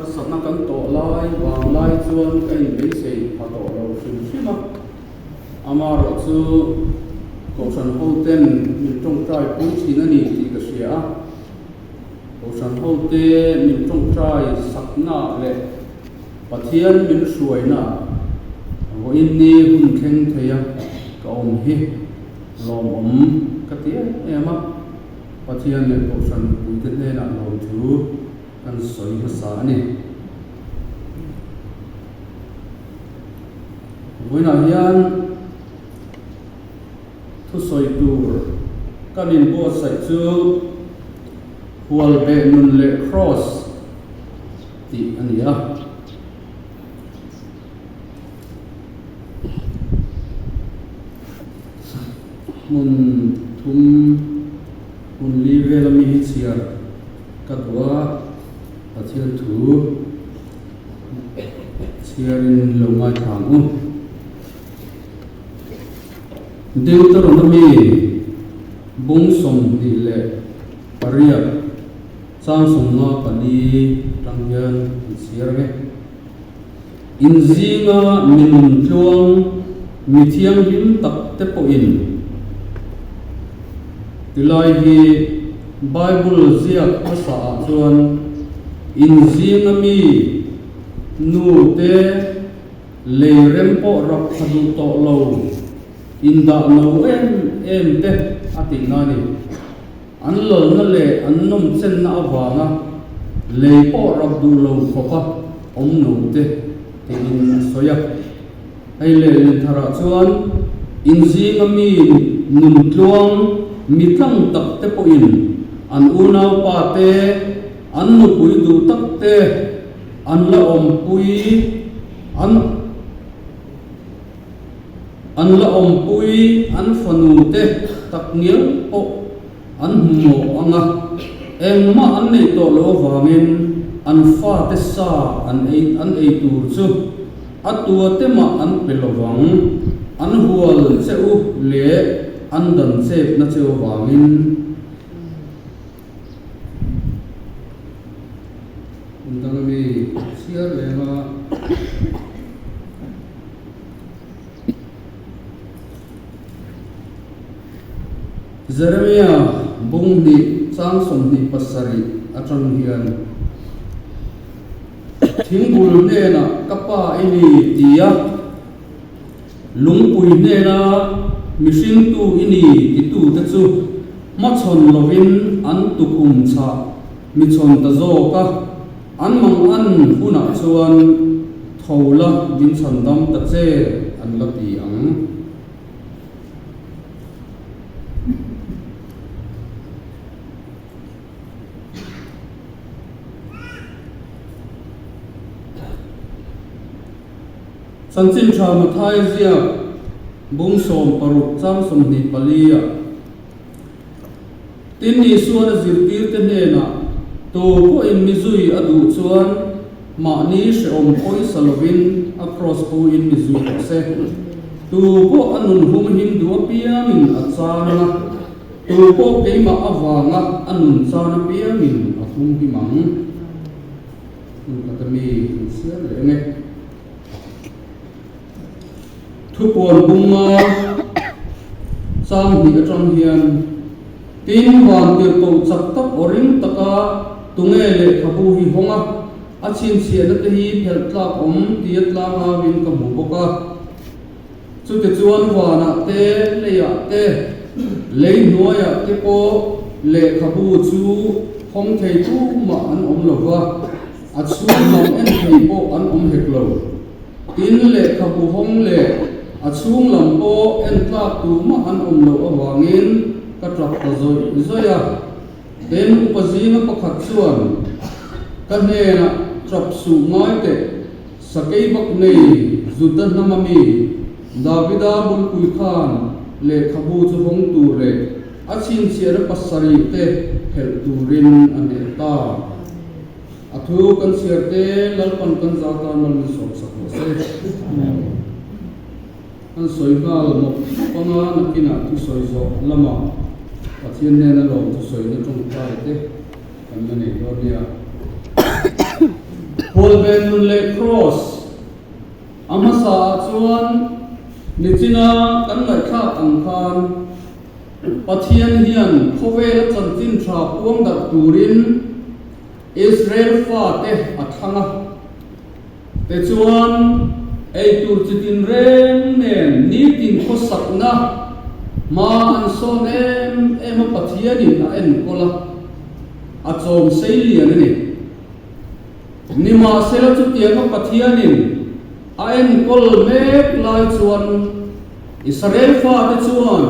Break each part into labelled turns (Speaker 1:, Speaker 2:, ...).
Speaker 1: Harsatna kan tawh lai vang lai chuan ka inbeisei pha tawh lo hrim hrim a. Amaherawh chu Kohhran hoten min tawngtai pui thin a ni tih ka hria a. Kohhran hote min tawngtai saknaah leh Pathian min hruainaah vawiin ni hun thleng theia ka awm hi lawmawm ka ti em em a. Pathian leh Kohhran mipuite hnenah lawmthu kan sawi hmasa a ni. Vawiinah hian thusawi tur kan inbuatsaih chu Hualbeh nun leh Kraws tih a ni a. Hmun thum hmun li vela mi hi chhiar ka duh a, Pathian thu chhiarin lo ngaithla ang u. Deuteronomy bung 28 chang 54 tang hian an chhiar ang e. In zinga mi nun tluang, mi thianghlim tak te pawhin tilai hi Bible ziak hmasa ah chuan in zinga mi nu te lei rem pawh rap tha duh tawh lo, in dah no em em te a tihna a ni. An lalna leh an nawmchenna avanga lei pawh rap duh lo khawpa awm no te tiin a sawi a. Hei leh lintharah chuan inzinga mi nun tluang mi tlang tak te pawhin an unaupa te, an nupui duh tak te an la awmpui an An la awmpui an fanu te tak ngial pawh an hmu mawh ang a, engmah an neih tawh loh avangin an fate sa an ei an ei tur chu a tua te mah an pe lo vang, an hual che u leh an dan chepna che u vangin. Dang ami chhiar leng a. Jeremia bung hnih chang 27 atang hian, Thingbul hnenah ka pa i ni tia, lungpui hnena mihringtu i ni titute chu hmachhawn lovin an tukhum chhah michhawn ta zawk a. An mang an hunah chuan tho la min chhan dam ta che an la ti ang. Chanchin tha Mathaia ziak bung 16 chang 24 ah. Tin, Isuan a zirtirte hnenah, Tu pawhin mi zui a duh chuan mahni hrehawm pawisa lovin a kraws puin mi zui rawh se. Tu pawh a nun hum him duh apiangin a chang a, tu pawh keimah avanga a nun chan apiangin a hum him ang. Hmun khata mi an chhiar leh ang e. Thupuan bunga chang hnih atang hian tin van tirhkoh chak tak aw ring taka tunge lehkhabu hi hawng a, a chhinchhiahna te hi phelh tlak awm tia tlang auin ka hmu bawk a. Chutichuan vanah te, leiah te, lei hnuaiah te pawh lehkhabu chu hawng thei tumah an awm lo va, a chhung lam en thei pawh an awm hek lo. Tin, lehkhabu hawng leh a chhung lam pawh en tlak tumah an awm loh avangin ka tap ta zawih zawih a. Tin, upa zinga pakhat chuan ka hnenah tap suh ngai teh, sakei bak nei Juda hnama mi Davida bulpui khan lehkhabu chu hawng tur leh a chhinchhiahna pasarih te phelh turin a hneh ta. A thu kan chhiar te Lalpan kan za tan mal min sawm sak rawh se. Kan sawi nghal mawp panga nakinah thusawi zawh lamah Pathian hnena lawm thusawina tawngtai te kan la nei dawn nia. Khualben nun leh Kraws a hmasa ah chuan nichina kan ngaihthlak ang khan Pathian hian khawvela chanchin tha puang darh turin Israel fate a thlang a. Tichuan, eitur chi tinreng nen nitin khawsakna hma an sawn em em a Pathianin a enkawl a, a chawm sei lian a ni. Nimahsela chutianga Pathianin a enkawl mek lai chuan Israel fate chuan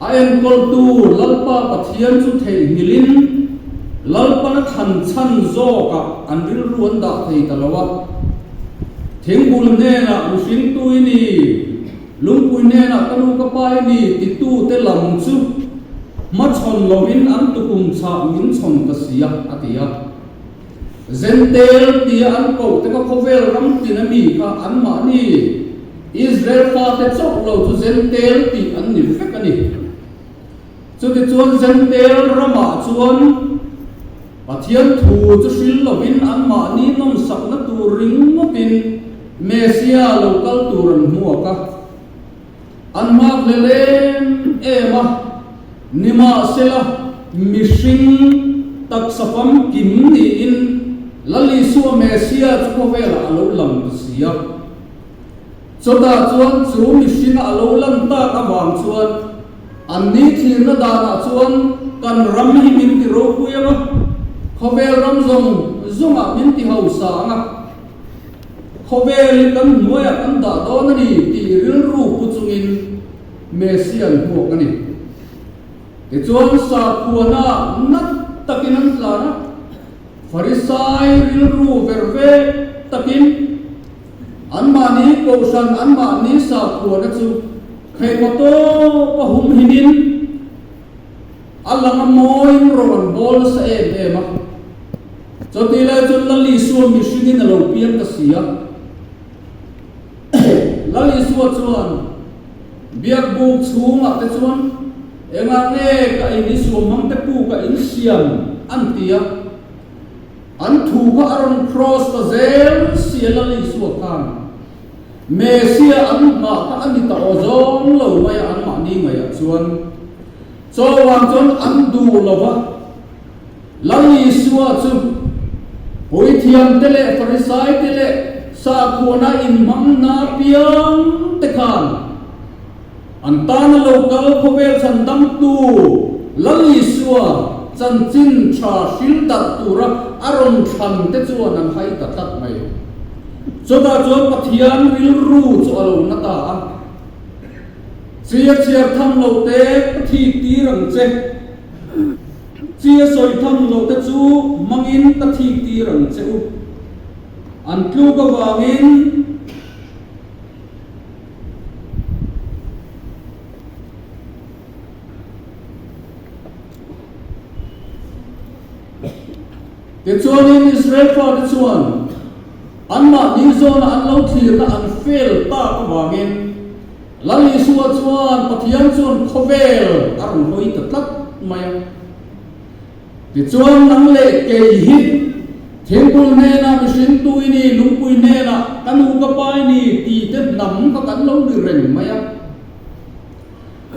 Speaker 1: A enkawltu Lalpa Pathian chu theihnghilhin Lalpana thlan chhan zawkah an rilru an dah thei ta lo a. Thingbul hnenah mihringtu i ni, lungpui hnenah ka nu ka pa i ni titute lam chu hmachhawn lovin an tukum chhah min chhawn ta si a, a ti a. Zentel tia an koh te kha khawvel ram tin a mi kha anmahni Israel fate chauh lo chu Zentel tih an ni vek a ni. Chutichuan Zentel ramah chuan Pathian thu chu hril lovin anmahni nawmsakna tur ringawtin Messiah lo kal tur an hmuak a. An hmak hlel em em a, nimahsela mihring taksa famkim niin Lal Isua Messiah chu khawvelah a lo lang ta si a. Chutah chuan chu mihringa a lo lan tak avang chuan an ni thlirna danah chuan kan ram hi min ti ropui ang a, khawvel ram zawng zawngah min ti hausa ang a. Khawvel hi kan hnuaiah kan dah dawn a ni tih rilru pu chungin Messi an hmuak a ni. Tichuan sakhuana nat takin an tlan a, Farisai rilru ver ve takin anmahni kohhran anmahni sakhuana chu theihma tawpa humhimin a lang a mawiin rawh an bawl nasa em em a. Chutih lai chuan Lal Isua mihringin a lo piang ta si a. Lal Isua chuan biakbuk chhungah te chuan engah nge ka in Isua hmang te pu ka insiam an ti a. An thu kha a rawn cross ta zel si a Lal Isua khan. Messiah an nghah kha a ni ta aw zawng lo mai a anmahni ngaihah chuan. Chawang chuan an duh lo va. Lal Isua chu puithiamte leh Farisaite leh sakhuana inhmangna piangte khan an tana lo kal khawvel chhandamtu Lal Isua chanchin tha hril darh tura a rawn thlan te chuan an hai ta tlat mai. Chutah chuan Pathian rilru chu a lo na ta a. Chia chhiar tham lo te ka thik tir ang che. Chia sawi tham lo te chu hmangin ka thik tir ang che u. An tluk avangin Tichuanin Israel fate chuan anmahni zawna an lo thlirna an fail tak avangin Lal Isua chuan Pathian chuan khawvel a rawn hawi ta tlat mai a. Tichuan nang leh kei hi thingpul hnenah mihring tui ni, lungpui hnenah ka nu ka pai ni ti te hnam kha kan lo ni reng mai a.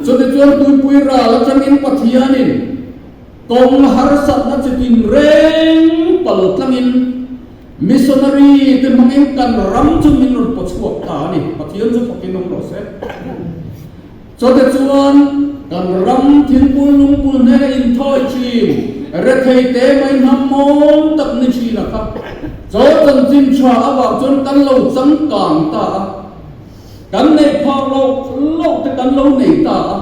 Speaker 1: Chutichuan tuipui ral atangin Pathianin kawng harsatna chi tinreng pal tlangin Missionary te hmangin kan ram chu min rawn paw chhuak ta a ni. Pathian chu fakin awm rawh se. Chawte chuan kan ram thilpul lungpul hnena inthawi thin, rethei te mai hnam mawn tak ni thin a kha. Chaw chanchin tha avang chuan kan lo changkang ta a. Kan neih phak loh loh te kan lo nei ta a.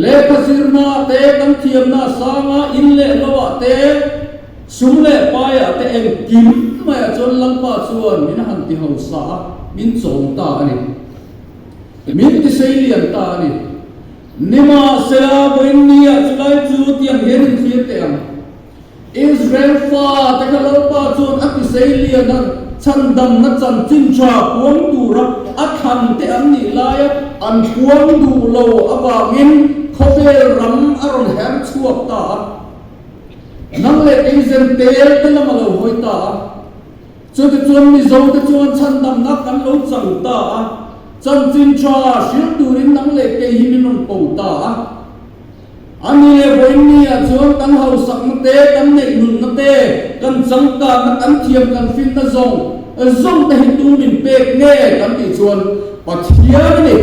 Speaker 1: Lehkha zirna te, kan thiamna sanga in leh loah te, sum leh paiah te engkim maiah chuan Lalpa chuan min han ti hausa a, min chawm ta a ni. Min ti seilian ta a ni. Nimahsela, vawiinniah chulai chu tiang hian inthlir teh ang. Israel fate kha Lalpa chuan a tiseilian a, chhandamna chanchin tha puang tura a thlan te an nih laia an puang duh lo avangin khawvel ram a rawn her chhuak ta a. Nang leh kei zen tel te lam a lo hawi ta a. Chutichuan Mizote chuan chhandamna kan lo chang ta a, chanchin tha hrilh turin nang leh kei hi min rawn ko ta a. A ni leh vawiinniah chuan kan hausakna te, kan neihnunna te, kan changkanna, kan thiam, kan finna zawng zawng te hi tu min pek nge kan tih chuan Pathian a ni.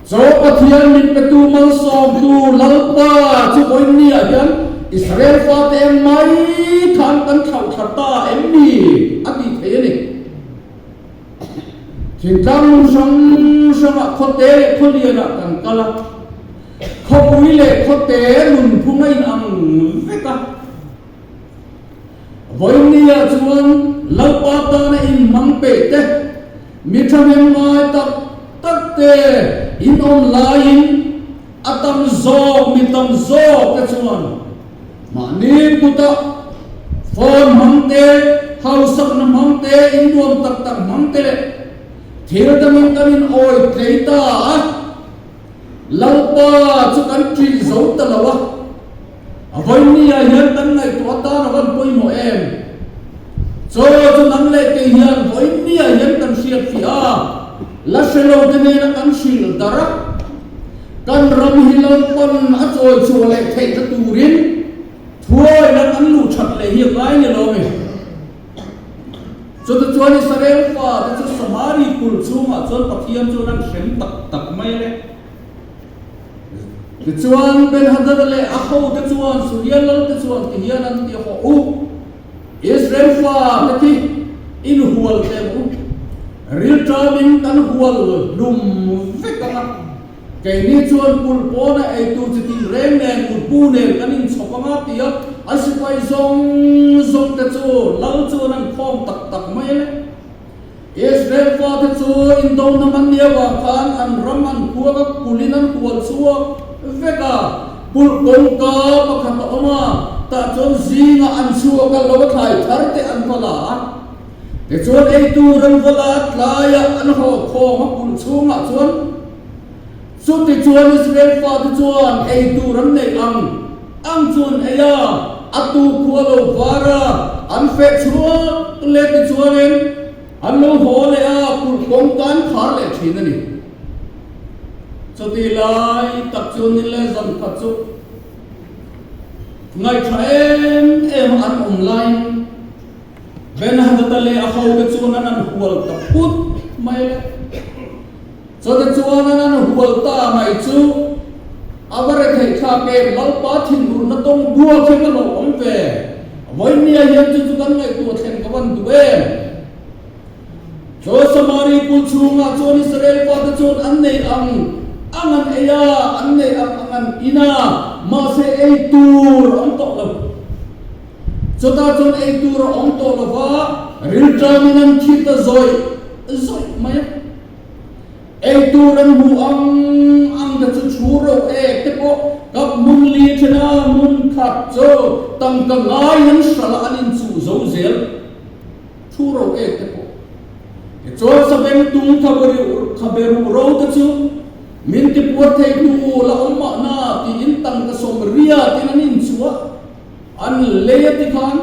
Speaker 1: Chaw Pathian min petu malsawmtu Lalpa chu vawiinniah hian Israel fate em mai khan kan thlauhthla ta em ni a tih theih a ni. Thingtlang hmun hrang hrangah khawte leh khawlianah kan kal a, khawpui leh khawte nunphung a inang vek a. Vawinia chuan Lalpa tana inhmang peih te, mi thahnem ngai tak tak te inawm laiin a tam zawk mi tam zawk te chuan Mahni kutah phone hmang te, hausakna hmang te, innuam tak tak hmang te leh thil dangin kan inawi tlei ta a, Lalpa chu kan ṭih zo ta lo a, a vawinia hian kan ngaihtuah atan a van pawimawh em? Chaw chu nang leh kei hian vawinia hian kan hriat fiah a, la hre lo te nena kan hrilh darh a. Kan ram hi Lalpan a chawi chhuah leh theihna turin thuawina kan luh that leh hi a ngai ni lo mi. Chutichuan Israel fate chu Samari kulh chhungah chuan Pathian chuan an hrem tak tak mai le. Tichuan Ben-Hadad leh a hote chuan Suria lalte chuan tihian an ti hawh u, Israel fate khi inhual tlem u, rilṭamin kan hual hlum vek ang a, keini chuan kulh pawna eitur chi tin reng nen mutbu nen kan inchhawp ang a tia a sipai zawng zawngte chu lal chuan an khawm tak tak mai le. Israel fate chu indona man nia vang khan an ram an khuak a, kulhin an hual chhuak vek a, kulh kawngka pakhat a awm a, tah chuan zingah an chhuak a, lo a thlai thar te an va la a, tichuan eitur an va la a, tlaiah an haw khawm a kulh chhungah chuan. Chutichuan Israel fate chuan eitur an neih ang ang chu an ei a, a tu khu a lo var a, an feh chhuak leh tichuanin an lo haw leh a, kulh kawngka an khar leh thin a ni. Chuti lai tak chu ni leh zan khat chu ngaihṭha em em a an awm laiin Ben-Hadada leh a hote chuan an an hual ta phut mai le. Chawte chuan an an hual ta mai chu a va retheih thlak em, Lalpa thinurna tawng buak hi ka lo awm ve, vawinia hian chu chu kan ngaihtuah thlen ka van duh em? Chaw Samari kul chhungah chuan Israel fate chuan an nei ang ang an ei a, an nei ang ang an in a, mahse ei tur a awm tawh lo. Chutah chuan ei tur a awm tawh lo va, rilṭamin an thi ta zawih zawih mai a. Ei tur an hmuh ang ang te chu thu ro ek te pawh kap hmun li then a, hmun khat chu tangka ngai an hralh a an inchuh zo zel thu ro ek te pawh. Tichuan sabeng tung khabe ruh ro te chu min ti puar thei hnu la awm mahna tiin tangka sawmriat in an inchuh a, an lei a ti khan.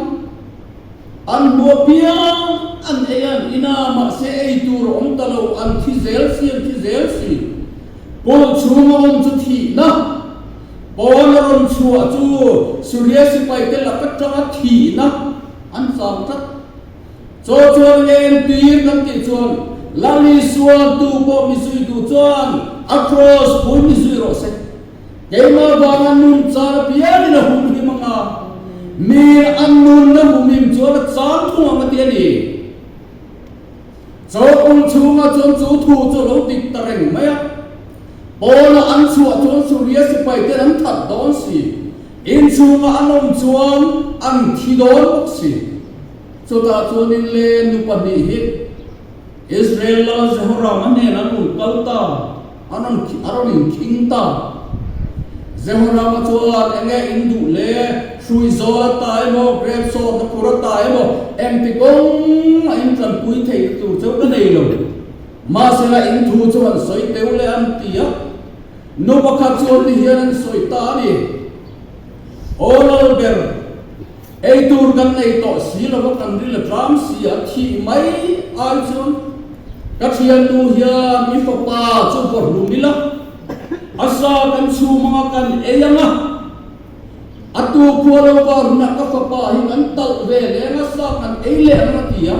Speaker 1: An hmuh piang an ei an in a, mahse ei tur a awm ta lo, an thi zel si, an thi zel si. Pawl chhunga awm chu thihna, pawn a rawn chhuah chu Suria sipaite lak atanga thihna an chang tlat. Chaw chuan nge entir kan tih chuan Lal Isuan tu pawh mi zui duh chuan a kraws pui mi zui rawh se. Keimah vanga nun chan apiangin a humhim ang a, mi an nunna humhim chuan a chan thung ang a ti a ni. Chawpul chhungah chuan chu thu chu a lo dik ta reng mai a. Pawnah an chhuah chuan Suria sipaiten an that dawn si, inchhungah an awm chuan an thi dawn bawk si. Chutah chuanin le nu pahnih hi Israel lal Jehoram-a hnenah an rawn kal ta, an rawn a rawn inkhing ta. Jehoram-a chuan, Enge in duh le? Hrui zawl a ta emaw, grep sawt na phur a ta emaw, engti kawng a intlanpui theihna tur cheu ka nei lo. Mahsela in thu chu han sawi teu le an ti a. Nu pakhat chuan ti hian an sawi ta a ni, Aw Lalber! Ei tur kan nei tawh si lo va, kan ril a tlam si a, thih mai ai chuan ka thiannu hian i fapa chu vaw hlum ila, a sa kan chhum anga kan ei anga, a tu khua lo va runah ka fapa hi kan talh ve leng a, sa kan ei leh ang a ti a.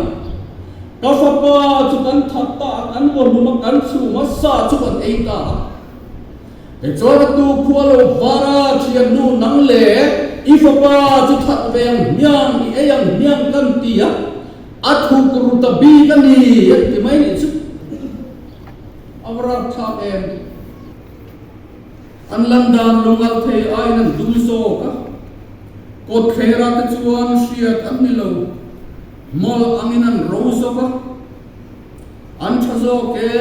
Speaker 1: Ka fapa chu kan that ta a, kan vaw hlum a, kan chhum a, sa chu kan ei ta a. Tichuan a tu khua lo var a, Thiannu nang leh i fapa chu that ve ang hmiang, i ei ang hmiang kan ti a, a thuk ru ta bik a ni an ti mai nih chu. A va rapthlak em? An lan dan lungalh thei aiin an dum zawk a, kawtthlerah te chuan hriat an ni lo, hmawlh angin an ro zawk a. An tha zawk e,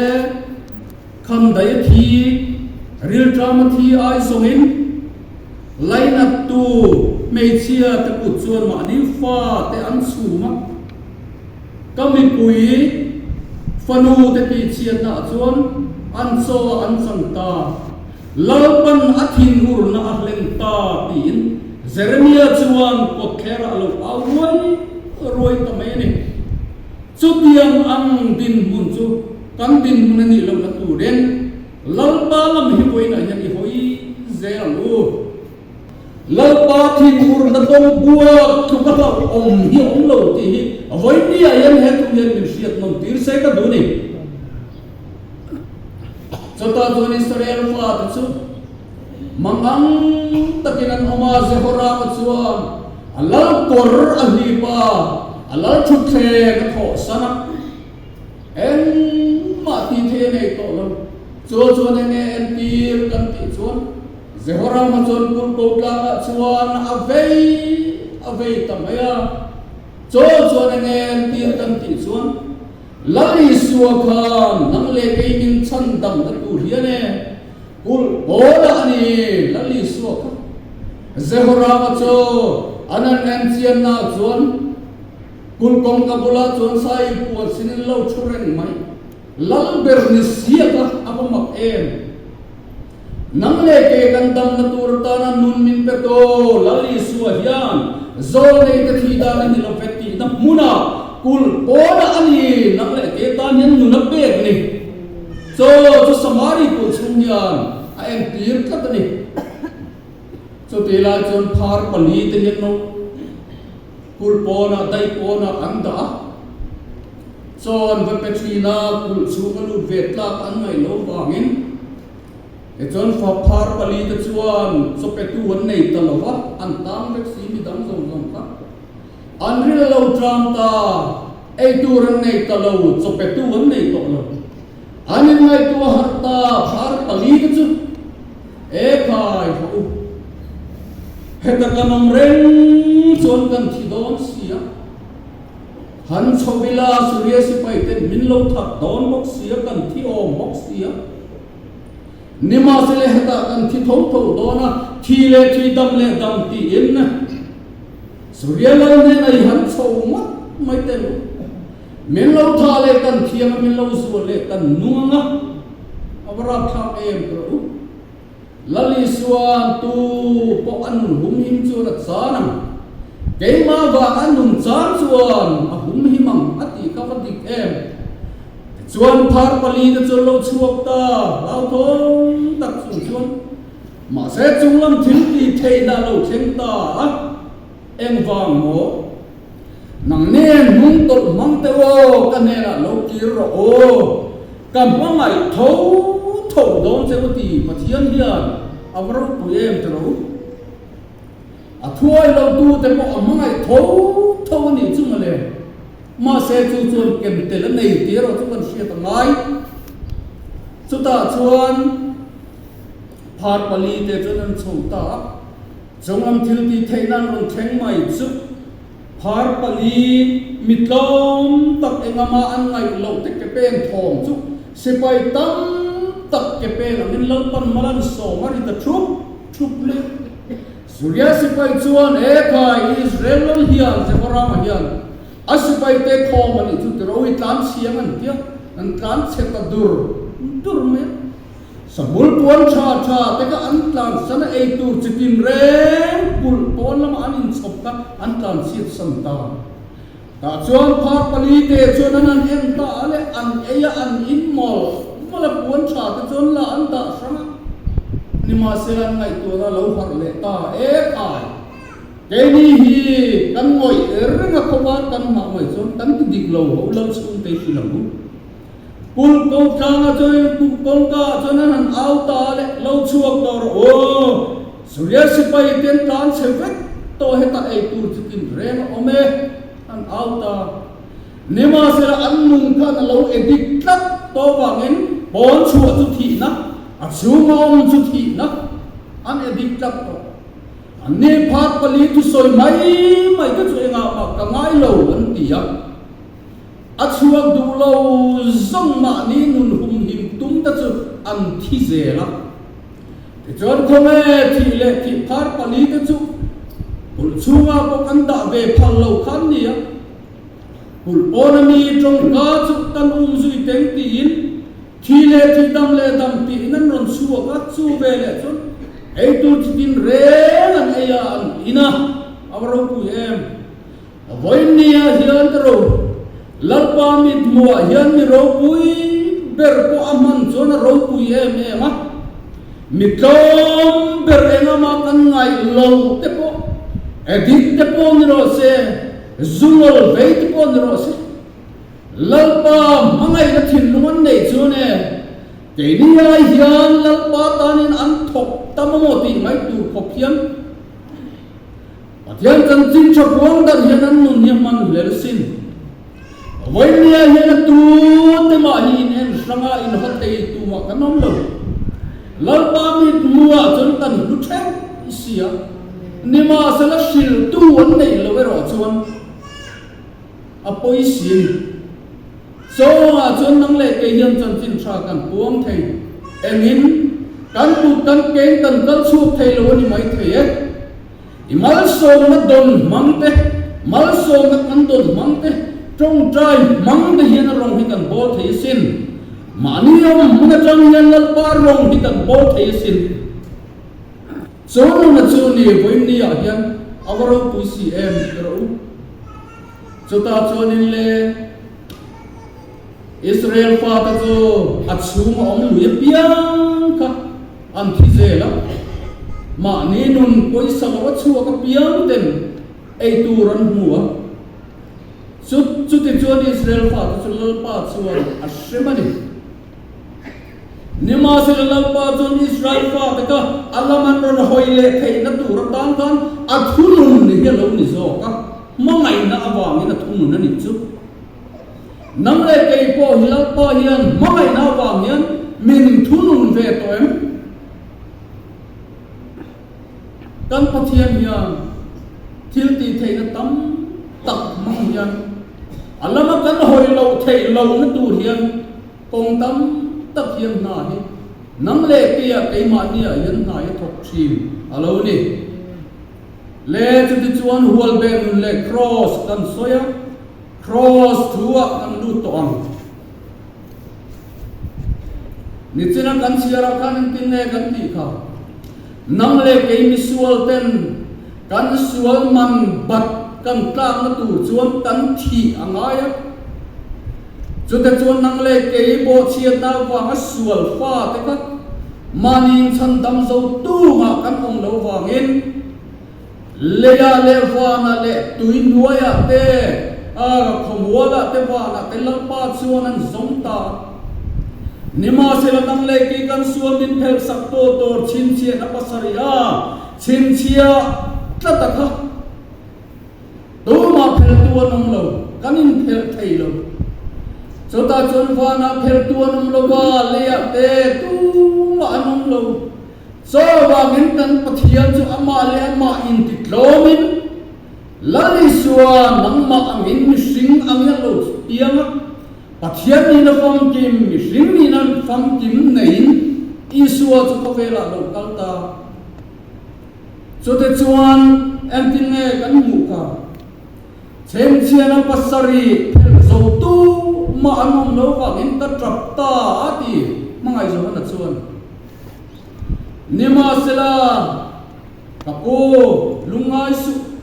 Speaker 1: khamdai a thi, rilṭam a thi ai zawngin lainattu hmeichhia te kut chuan mahni fa te an chhum a, ka mipui fanu te tihchhiatna ah chuan an chaw a an chang ta, Lalpan a thinurna a hleng ta tiin Jeremia chuan kawtthlerah a lo au ruai ruai ta mai a ni. Chutiang ang dinhmun chu kan dinhmun a nih lohna turin Lalpa lam hi vawiinah hian i hawi zel ang u. Lalpa thinurna tawng buak tluk a hlauhawm hi a awm lo tih hi vawinia hian he thu hian min hriat nawm tir se ka duh a ni. Chutah chuan Israel fate chu mangang takin an awm a, Jehorama chuan a lal kawr a hlip a, a lal thutthleng a thawh san a, engmah tih thei a nei tawh lo. Chu chuan eng nge entir kan tih chuan Jehorama chuan kulhko tlangah chuan a vei a vei ta mai a. Chu chuan eng nge entir kan tih chuan Lal Isua khan nang leh kei min chhan damna tur hian e, kulh pawl a ni Lal Isua kha. Jehorama chu an an en chianna chuan kulh kawngka bulah chuan sai puan sin in lo thu reng mai. Lal ber ni sia kha a va mak em. Nang leh kei kan damna tur atana nun min pe to, Lal Isua hian zawlnei te thih dan a ni lo ve tihna hmuna kulh pawlah a ni, nang leh kei tan hian nun a pek ni. Chaw chu Samari kulh chhung hian a entir tlat a ni. Chutih lai chuan phar pali te hian no kulh pawnah, daih pawnah an dah a, chaw an va pe thin a, kulh chhung a lut ve tlak an ngaih loh vangin, Tichuan faphar palite chuan chawpetu an nei ta lo va, an tang vek si mi dang zawng zawng kha. An ril a lo tang ta, ei tur an nei ta lo, chawpetu an nei tawh lo. An inngaihtuah harh ta phar palite chu, E khai hawh u, heta kan awm reng chuan kan thi dawn si a. Han chho ila Suria sipai ten min lo that dawn bawk si a, kan thi awm bawk si a. Nimahsela hetah kan thi tho tho dawn a, thi leh thi, dam leh dam tiin Suria lal hnenah i han chho ngawt mai teh u. Min lo tha leh kan thiang a, min lo zual leh kan nung ang a, a va rapthlak em ka rawh u. Lal Isuan tu pawh a nun humhim chuan a chan ang, keimah vang a nun chan chuan a humhim ang a tih kha va dik em? Tichuan phar palite chu an lo chhuak ta, hlauthawng tak chung chuan mahse chunglam thil tih theihna a lo thleng ta a, engvang maw? Nang nen hnung tawlh hmang teuh aw, ka hnenah lo kir rawh aw, ka hmangaih tho tho dawn che u ti Pathian hian a va ropui em tiro? A thuai lo tute pawh a hmangaih tho tho a nih chu mawle. Mahse chu chuan kem tel a nei tih erawh chu kan hriat a ngai. Chutah chuan phar palite chuan an chho ta a, chunglam thil tih theihna an rawn thleng mai chu phar pali mi tlawm tak engama an ngaih loh te ke pen thawm chu sipai tam tak ke pen angin Lalpan mal an sawm a ri ta thup thup le. Suria sipai chuan, He khai, Israel lal hian, Jehorama hian a sipaite khawm a nih chu tiro i tlan chhiang an tia, an tlan chhe ta dur dur mai a. Sahmul puan tha tha te kha an tlan san a, ei tur chitin reng kulh pawn lamah an inchhawp ta. kha an tlanchhiat san ta. Tah chuan phar palite chuan an han en ta a le, an ei a, an in mawlh mawlh a, puan tha te chuan la an dah hrang a. Nimahsela an ngaihtuahna a lo harh leh ta e khai. Keini hi kan ngawih reng a khawpa kan hmah mai chuan kan ti dik lo ho lo chhungte hi hrilh ang u. Kulh ko tlangah chuan kulh kawngka ah chuan an han au ta a le, lo chhuak tawh rawh aw, Suria sipai te an tlan chhe vek tawh hetah ei tur chu tin reng a awm e, an au ta. Nimahsela an nung khan a lo edik tlat tawh vangin pawn chhuah chu thihna, a chhunga awm chu thihna an edik tlat tawh. Anni phat pali thusawi mai mai te chu engah mah ka ngai lo an ti a. A chhuak duh lo zawng mahni nun humhim tum te chu an thi zel a. Tichuan khawnge thih leh thih phar pali te chu kulh chhungah pawh kan dah ve phal lo khan nia. Kulh pawna mi tawngka chu kan um zui teng tiin thi leh thih dam leh dam tiin an rawn chhuak a, chu ve leh chuan eitur chi tin reng an ei a, an in a, a va ropui em. Vawinia hian ka ro Lalpa mithmuhah hian mi ropui ber pawh a hman chuan a ropui em em a, mi tlawm ber engama kan ngaih lo te pawh, edit te pawh ni rawh se, zungawl vei te pawh ni rawh se, Lalpa hmangaihna thinlung an neih chuan e, keini ai hian Lalpa tanin an thawk tam amaw tih mai tur khawp hian, Pathian chanchin tha puang dan hian an nun hi a hman hlel sin. Vawinia hian a tu te mah hi in en hrang a, in haw thei tu mah kan awm lo. Lalpa mit hmuah chuan kan hlu theuh si a, nimahsela hriltu an neih loh erawh chuan a pawi si a ni. Chawngah chuan nang leh kei hian chanchin tha kan puang thei. Engin kan kut kan keng kan kal chhuak thei lo a ni mai thei e. I malsawmna dawn hmang te, malsawmna kan dawn hmang te, tawngtai hmang te hian a rawng hi kan bawl thei asin. Mahni awm hmun atang hian Lalpa rawng hi kan bawl thei asin. Chawluna chu ni vawiin ah hian a va ropui si em ti rawh u. Chutah chuanin le Israel fate chu a chhung a awm lui apiang kha an thi zel a, mahni nun pawisa lo a chhuak apiang ten ei tur an hmu a. Chu chutichuan Israel fate chu Lalpa chuan a hrem a ni. Nimahsela Lalpa chuan Israel fate kha a lam an rawn hawi leh theihna tur atan khan a thunun hi a lo ni zawk a, hmangaihna avangin a thunun a nih chu. Nang leh kei pawh hi Lalpa hian hmangaihna avang hian min thunun ve tawh em? Kan Pathian hian thil tih theihna tam tak hmang hian a lama kan hawi loh theih lohna tur hian Kawng tam tak hian hna hi nang leh keia keimahniah hian hna hi a thawk thin a lo ni. Le chutichuan hualbeh nun leh kraws kan sawi a, kraws thu-ah kan lut tawh ang. Nichina kan chhiarah khan engtin nge kan tih kha? Nang leh kei misual ten kan sual man bat kan tlakna tur chuan kan thih a ngai a. Chute chuan nang leh kei bawhchhiatna avanga sual fate kha mahni inchhandam zo tumah kan awm lo vangin leiah leh vanah leh tui hnuaiah te, khawmualah te vanah te Lalpa chuan an zawng ta a. Nimahsela nang leh kei kan sual min phelhsak tawh tur chhinchhiahna pasarih a chhinchhiah tlat a kha. Tumah pheltu an awm lo, kan inphelh thei lo. Chutah chuan vanah pheltu an awm lo va, leiah te tumah an awm lo. Chaw vangin kan Pathian chu amah leh amah intitlawmin, Lal Isua nangmah angin mihring angin a lo piang a, Pathian nihna famkim, mihring nihna famkim neiin Isua chu khawvelah a lo kal ta. Chute chuan engtin nge kan hmuh kha? Chhengchhiana pasarih phelh zo tu mah an awm lo vangin ka tap ta a ti Hmangaihzawhana chuan. Nimahsela, ka pu, lungngai suh.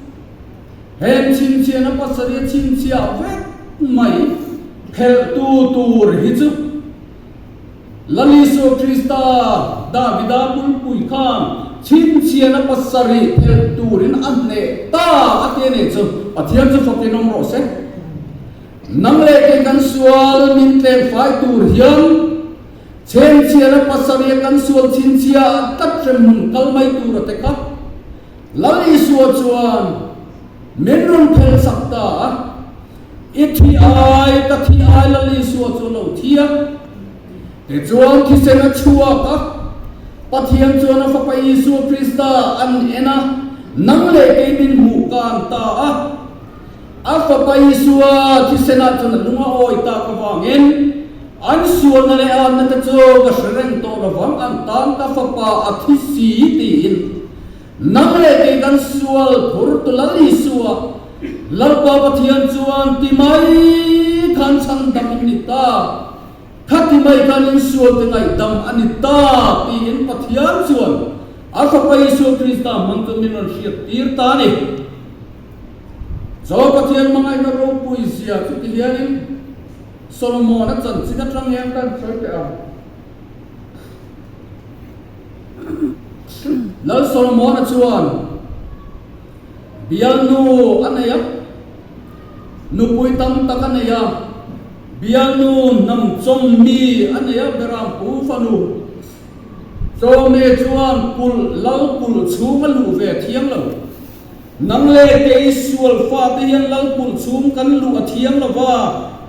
Speaker 1: Heng chhinchhiahna pasarih a chhinchhiah vek mai phelhtu tur hi chu Lal Isua Krista, Davida pulpui khan chhinchhiahna pasarih phelh turin a hneh ta a ti a nih chu Pathian chu fakin awm rawh se. Nang leh kei kan sual min tleng fai tur hian chhenchhiahna pasarih kan sual chhinchhiah tlat hremhmun kal mai tur a te kha. Lal Isua chuan min rawn phel sak ta a, I thi ai, ka thi ai Lal Isua chu a lo thi a. Tichuan thisen a chhuak a, Pathian chuan a Fapa Isua Krista an en a, nang leh kei min hmuh kan ta a. A Fapa Isua thisenah chuan a lung a awi tak avangin an sualna leh atna te chu ka hre reng tawh lovang, an tan ka Fapa a thi si tiin Nang leh kei kan sual phur tu Lal Isua, Lalpa Pathian chuan ti mai khan chhandam in ni ta, kha ti mai khan in sual te ngaihdam a ni ta tiin Pathian chuan a Fapa Isua Krista hmang chuan min rawn hriat tir ta a ni. Chaw Pathian hmangaihna ropui zia chu ti hianin Solomon-a chanchin atang hian kan sawi teh ang. Lal Solomona chuan bialnu a nei a, nupui tam tak a nei a, bialnu hnam chawm mi a nei a, Berampu fanu Chawme chuan kulh lal kulh chhung a luh ve thiang lo. Nang leh kei sual fate hian lal kulh chhung kan luh a thiang lo va,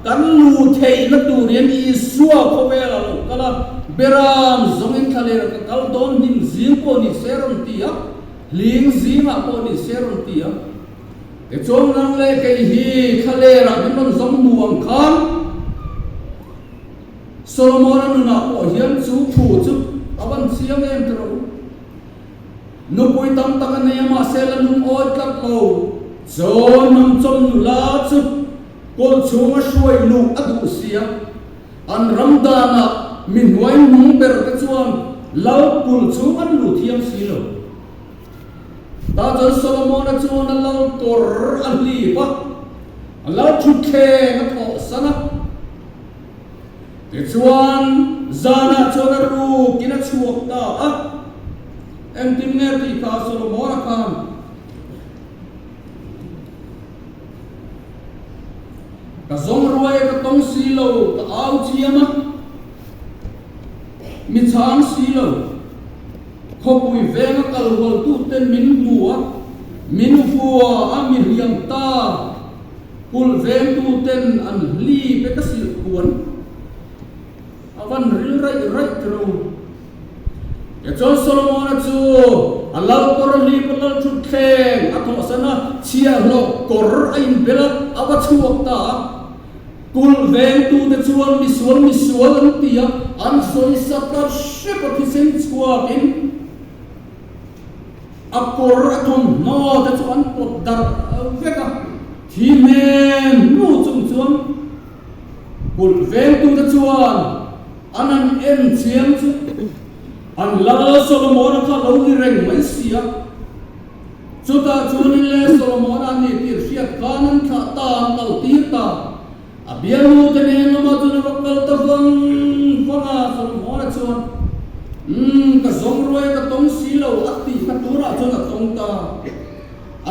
Speaker 1: kan luh theihna tur hian Isua khawvel a lo kal a, Beram zawngin thlalera ka kal dawn hnim zing pawh ni se rawn ti a, hling zingah pawh ni se rawn ti a. Tichuan nang leh kei hi thlalera min rawn zawng hmu ang khan Solomona nunah pawh hian chu thu chu a van chiang em tiraw? Nupui tam tak a nei a, mahse la lungawi tlat lo. Chaw hnam chawm nula chu kawlh chhunga hruai luh a duh si a, an ram danah mi hnuai hnung ber te chuan lal kulh chhung an luh thiam si lo. Tah chuan Solomona chuan a lal kawr a hlip a, a lal thutthleng a thawhsan a. Tichuan, zanah chuan a rukin a chhuak ta a. Engtin nge tih kha Solomon-a khan Ka zawng ruai a ka tawng si lo, ka au chiam a, mi chhang si lo. Khawpui venga kal hualtuten min hmu a, min vua a, mi hliam ta. Kulh vengtuten an hli pe ka silh puan a van ril raih raih tiro. Tichuan Solomona chu a lal kawr a hlip a lal thutthleng a thawhsan a, chhiahhlawh kawr a inbel a, a va chhuak ta a. Kulh vengtute chuan misual misual an ti a, an sawisa ta hrep a thisen chhuakin A kawr a thawmhnaw te chu an pawt darh vek a, thi hnen hnu chung chuan kulh vengtute chuan an han en chiang chu an Lal Solomona kha lo ni reng mai si a. Chutah chuanin le Solomona a ni tih hriat khan an thlah ta, an kal tir ta. A bialnu te nen lamah chuan a va kal ta vang vang a, Solomona chuan, Umm, ka zawng ruai ka tawng si lo a tih kha turah chuan a tawng ta.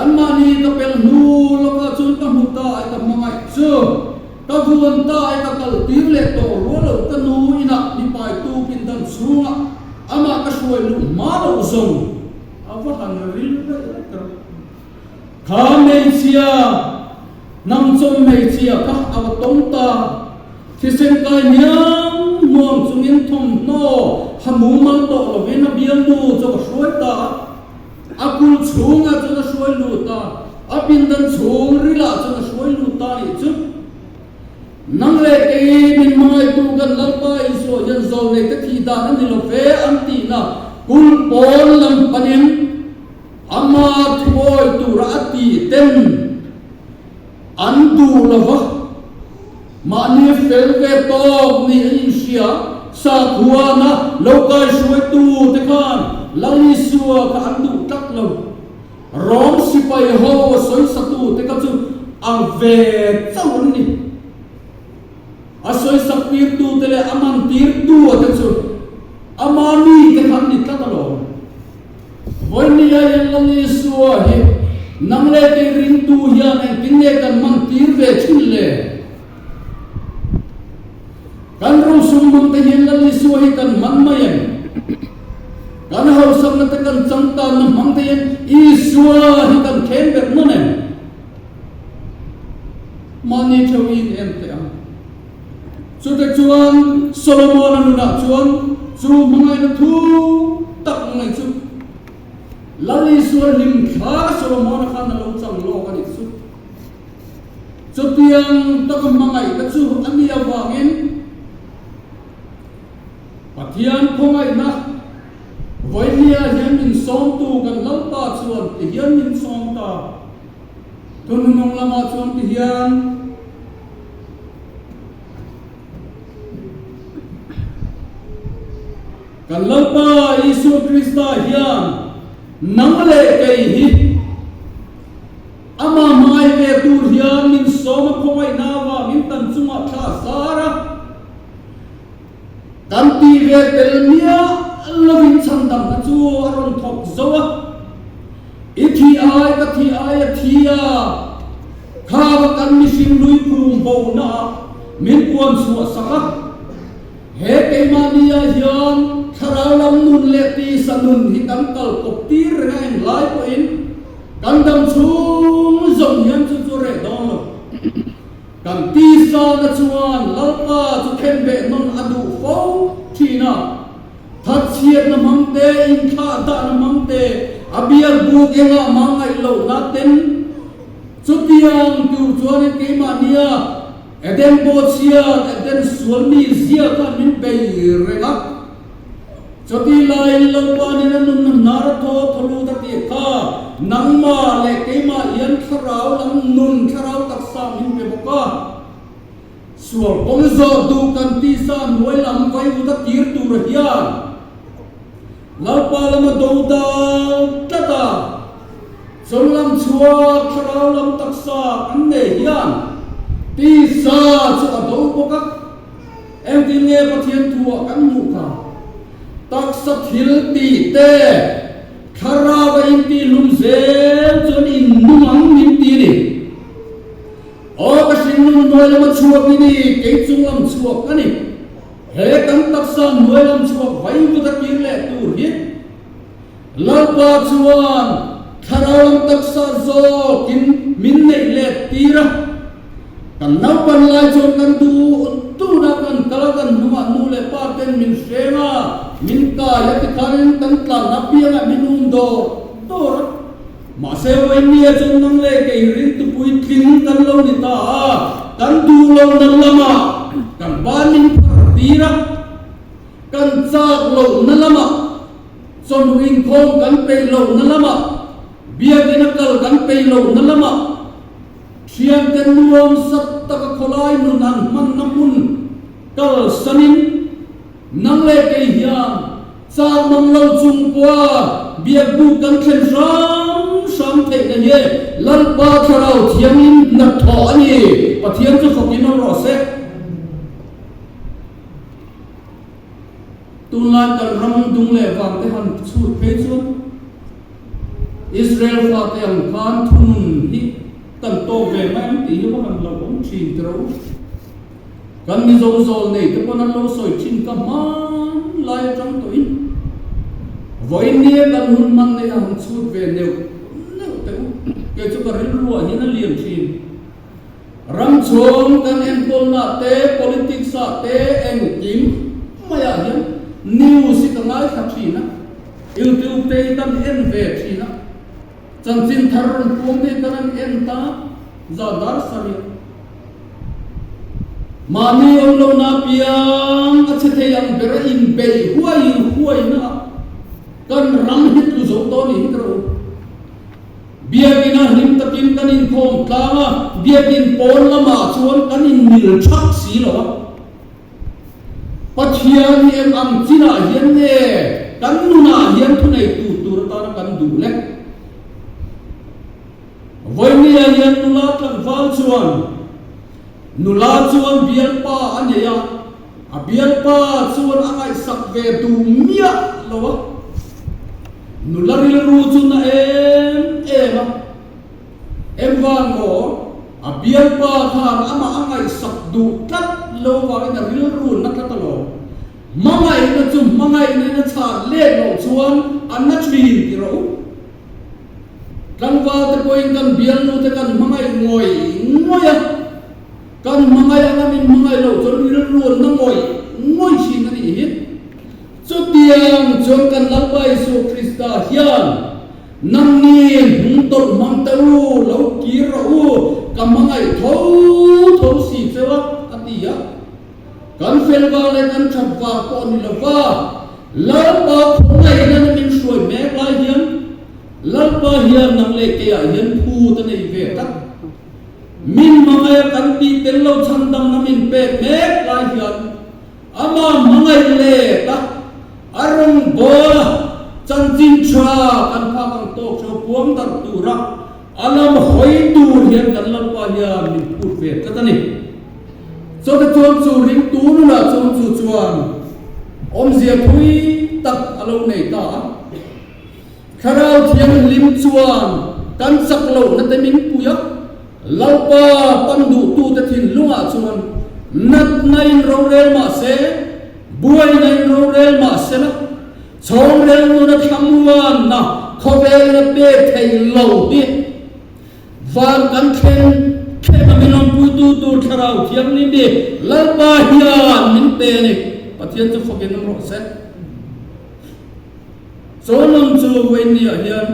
Speaker 1: Anmahni ka pel hnu lawkah chuan ka hmu ta ai ka hmangaih chu ka vuan ta ai ka kal tir leh tawh rual lo ka nu inah mipaitu pindan chhungah amah ka hruai luh hma loh zawng a va han ril raih raih ta. Kha hmeichhia, hnamchawm hmeichhia kha a va tawng ta. Thisen kai hniam hnuang chungin thawmhnaw ha mumal tawh lovin a bialnu chu a va hruai ta a. A kul chhungah chuan a hruai lut a, a pindan chhung rilah chuan a hruai lut ta nih chu. Nang leh kei min hmangaihtu kan Lalpa Isua hian zawlneite thih dan a ni lo ve an tihna kul pawn lam panin, Ama thuawi tura a tih ten an duh lo va, mahni fel ve tawk nih an inhria. Sakhuana lo kaihruaitu te khan Lal Isua kha an duh tlat lo. Rom sipai ho a sawisatu te kha chu. Ang ve chauh an ni. A sawisak tirtute leh a man tirtua te chu ama mite kha an ni tlat alawm. Vawinia hian Lal Isua hi nang leh kei ringtu hian engtin nge kan man tir ve thin le? Kan rosum hmang te hian Lal Isua hi kan man mai em? Kan hausakna te kan changtanna hmang te hian Isua hi kan khen ber nawn em? Mahni theuh in en teh ang. Chute chuan Solomona nunah chuan chu hmangaihna thu tak mai chu Lal Isua hlim thla Solomona khan a lo chang lawk a nih chu. Chutiang taka hmangaihna chu a nih avangin Pathian khawngaihna Vawinia hian min sawmtu kan Lalpa chuan ti hian min sawm ta. Thununung lamah chuan ti hian kan Lalpa Isua Krista hian nang leh kei hi Amah hmangaih ve tur hian min sawm a khawngaihna avangin kan chungah thla a zar a. Kan ti ve tel miah lovin chhandamna chu a rawn thawk zo a. I thi ai ka thi ai a thi a, khava kan mihring lui phum bona ah min puan chhuah sak a. He keimahnia hian thlarau lam nun leh tisa nun hi kan kal kawp tir reng a englai pawhin kan dam chhung zawng hian chu chu reh dawn lo. Kan tisa na chuan Lalpa chu khenbeh nawn a duh fo thin a, thatchhiatna hmang te, inthlah dahna hmang te, a biak buk engah mah ngaih lohna ten chutiang tur chuanin keimahnia Eden pawhchhiat, Eden sual mi zia khan min bei reng a. Chutih laiin Lalpa nen a nunna hnar a thaw thaw lut a tih kha nangmah leh keimah hian thlarau lam nun, thlarau taksa min pe bawk a. Sual kawng zawh duh kan tisa hnuai lam vaivut a tir tur hian Lalpa lama do dal tlat a, chung lam chhuak thlarau lam taksa kan nei hian tisa chu a do bawk a. Engtin nge Pathian thuah kan hmuh kha? Taksa thil tih te, thlarau a intihlum zel chuan innung ang min ti a ni. Aw ka hringnung hnuai lama chhuak i ni, kei chung lam chhuak ka ni. He kan taksa hnuai lam chhuak vaivut a kir leh tur hi Lalpa chuan thlarau lam taksa zawkin min neih let tir a. Kan naupan lai chuan kan duh duhna kan kal a, kan hnungah nu leh pa ten min hreng a, min kai a tikhanin kan tlanna piangah min um dawr dawr a. Mahse Wayne-a chuan nang leh kei ringtupui tling kan lo ni ta a, kan duh lohna lamah kan ban min phar tir a, kan chak lohna lamah chawhnu inkhawm kan peih lohna lamah biakina kal kan peih lohna lamah, Thiante nuam sat taka khawlai nun an hmanna hmun kal sanin nang leh kei hian chak mang lo chung pawha biakbuk kan thlen hram hram theih na hi Lalpa Thlarau Thianghlim hnathawh a ni. Pathian chu fawkin awm rawh se. Tunlai kan ram dung leh vang te han chhut phei chuan Israel fate ang khan thunun hi kan tawk ve mai ang tih hi va han lo awm thin ti ro. Kan Mizo zawl nei te pawn an lo sawi thin ka hman lai atang tawhin vawiin nia kan hun hman nei a han chhut ve neuh neuh teh u. Kei chu ka rilruah hian a lian thin. Ram chhung kan enkawlna te, politics ah te engkim maiah hian news hi ka ngaithla thin a, YouTube te hi kan en ve thin a, chanchin thar rawn puang te hi kan han en ta zan dar sarih a. Mahni awm lohna piang a che thei ang ber a inbeih huai huaina ah kan ram hi tlu zo tawh niin ka rawh u. Biakina hlim takin kan inkhawm tlang a, biakin pawn lamah chuan kan inmil thak si lo a. Pathian hi eng ang chinah hian nge kan nunah hian thuneitu tur atana kan duh le? Vawinia hian nula tlangval chuan nula chuan bialpa a nei a, a bialpa chuan a ngaihsak ve duh miah lo a. Nula rilru chu na em em a, engvang maw a bialpa khan amah a ngaihsak duh tlat lo vangin a rilru na tlat alawm. Hmangaihna chu hmangaihna in a chhan let loh chuan a na thin ti rawh u. Tlangval te pawhin kan bialnu te kan hmangaih ngawih ngawih a, kan hmangaih anga min hmangaih loh chuan rilru an na ngawih ngawih thin a nih hi. Chutiang chuan kan Lalpa Isua Krista hian nangni hnung tawlh hmang te u, lo kir rawh u, ka hmangaih tho tho si cheu a, a ti a. Kan fel vang leh kan that vang pawh ni lova, Lalpa khawngaihna na min hruai mek lai hian Lalpa hian nang leh keiah hian phut a nei ve tak. Min hmangaih a kan tih tel lo chhandamna min pek mek lai hian ama hmangaih let a, a rawngbawla chanchin tha kan phak ang tawk theuh puang darh tura a lam hawi tur hian kan Lalpa hian min phut ve tlat a ni. Chawte chuan chu ringtu nunah chuan chu chuan awmzia thui tak a lo nei ta a. Thlarau Thianghlim chuan kan chak lohna te min pui a, Lalpa pan duhtute thinlungah chuan natna in rorel mah se, buaina in rorel mah se la, chhawng rel nuna thlamuanna khawvelna pek thei lo hi Van kan thleng thleng a min awmpuitu tur Thlarau Thianghlim hi Lalpa hian min pe a ni. Pathian chu fakin awm rawh se. Chawnun chu Wayne-ah hian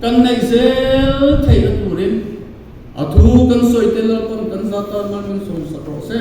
Speaker 1: kan neih zel theihna turin a thu kan sawi te Lalpan kan zat tan mal min sawmsak rawh se.